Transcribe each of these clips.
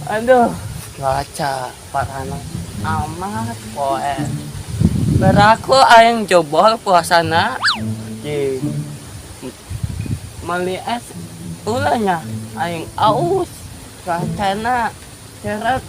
Aduh, cuaca parana amat poe. Beraku aing jobol puasana. Jeung meuli es ulahnya aing aus cuacana cerek.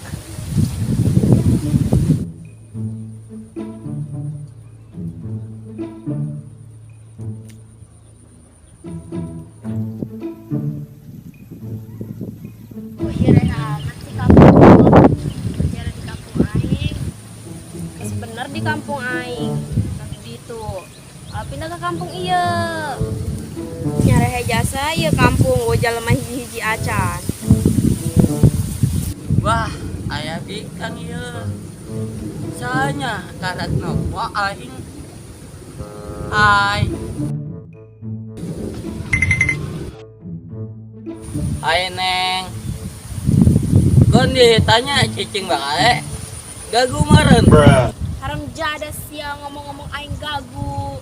Oh iya reha amat sih kampung. Jalan di kampung aing. Geus bener di kampung aing. Tapi di itu. Kalau pindah ke kampung iya. Nyarehe jasa ieu kampung wo jalema hiji-hiji acan. Wah, aya bikang ieu. Sanya karat nopo aing. Hai. Hai Neng. Gon ditanya cicing bae. Gagu meureun. Haram jada sia ngomong-ngomong aing gagu.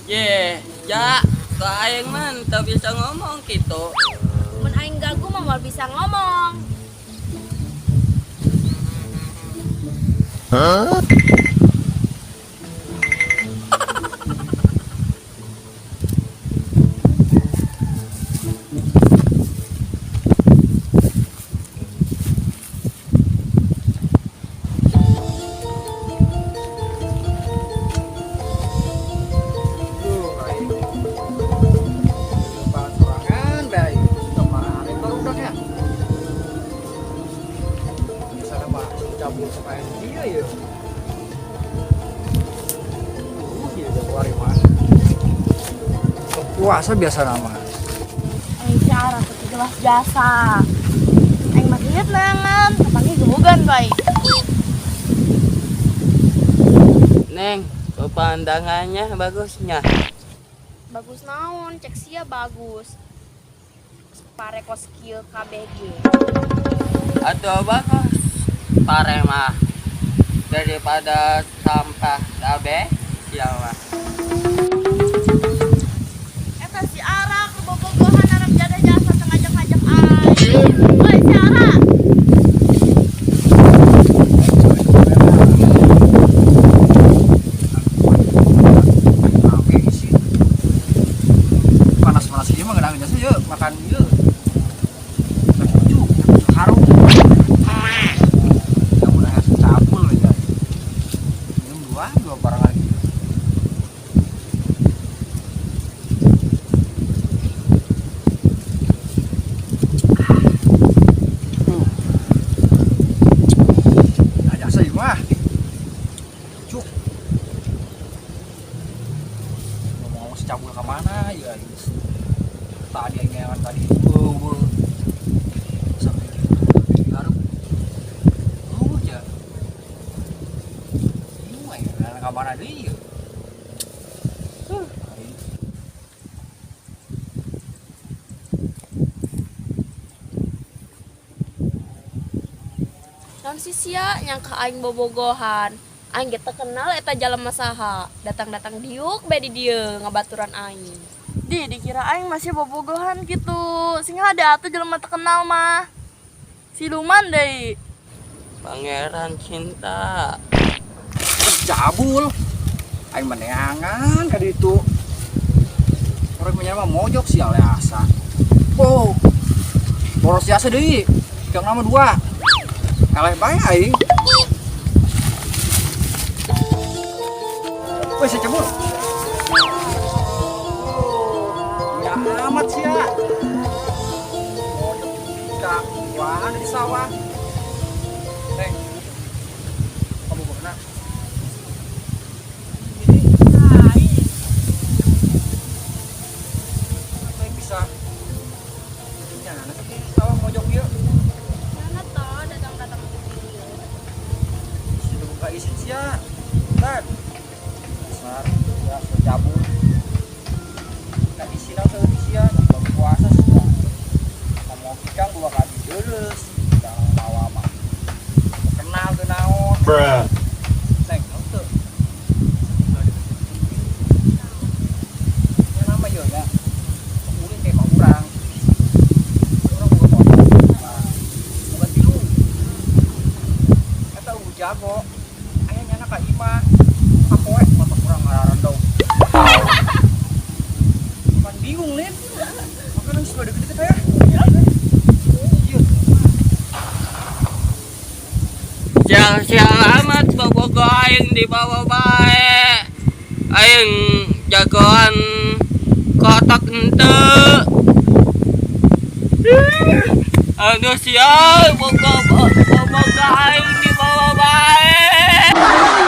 Ye, ja, ke aing mah teu bisa ngomong gitu. Mun aing gagu mah moal bisa ngomong. Duh, aing. Lepas sorangan bae. Kemarin baru udah ya. Biasa mah cabul sama dia ya. Iya Januari mah. Puasa biasa nama. Aing cara teu jelas jasa. Aing mah inget neangan, kapanggih gebugan bae. Neng, pemandangannya bagusnya. Bagus naon, cek sia bagus. Pare kos kieu kabeh ge. Atau bagus pare mah daripada sampah kabeh siapa. Eta si Ara keur bobogohan haram jadah jasa teu ngajak-ngajak aing. Oi si Ara. Oke, isi. Panas-panas ieu mah ngeunah jasa yeuh makan ieu. Pucuk, pucuk harum. Kamu dah cabul aja. Minum dua, dua barang lagi. Nah, jasa ieu mah. Cuk. Ngomong-ngomong si cabul ke mana ya? Tadi yang ngewan tadi. Eueuh. Sampai gitu. Harap. Oh ya. Iya, ya, ke mana deui ya? Aing. Naon si sia nyangka aing bobogohan. Aing ge teu kenal eta jalema saha. Datang-datang diuk bae di dieu ngabaturan aing. Di, dikira aing masih bobogohan gitu. Sing ada atuh jelema terkenal mah. Siluman deui. Pangeran cinta. Cabul. Aing mah neangan ka ditu. Orang mah mah mojok sih asa. Wow. Boros jasa deui. Kang nama dua. Kaleh bae aing. Weh, si cabul. Ya amat sih ya. Mojok ka wah di sawah. Neng. Kamu kena. Ini apa yang bisa? Ya, nanti sawah mojok ieu. Mana toh datang-datang di dieu. Sudah buka izin sia. Tan. Besar, ya cabul. Ka izin atau sia, nonton puasa sia. Ngomong ikan dua kali deres, jangan bawa mah. Kenal ke naon. Neng, tau teu? Ya nama ieu nya. Ulin kayak mah urang. Urang boga motor. Nah, boga tilu. Imah. Apoe mata kurang ngararendong. Kan bingung, Lin. Makanan sudah deket-deket ya. Iya. Sial-sial amat bobogoh aing dibawa bae. Aing jagoan kotak ente. Aduh, sial, bogoh bogoh aing dibawa bae.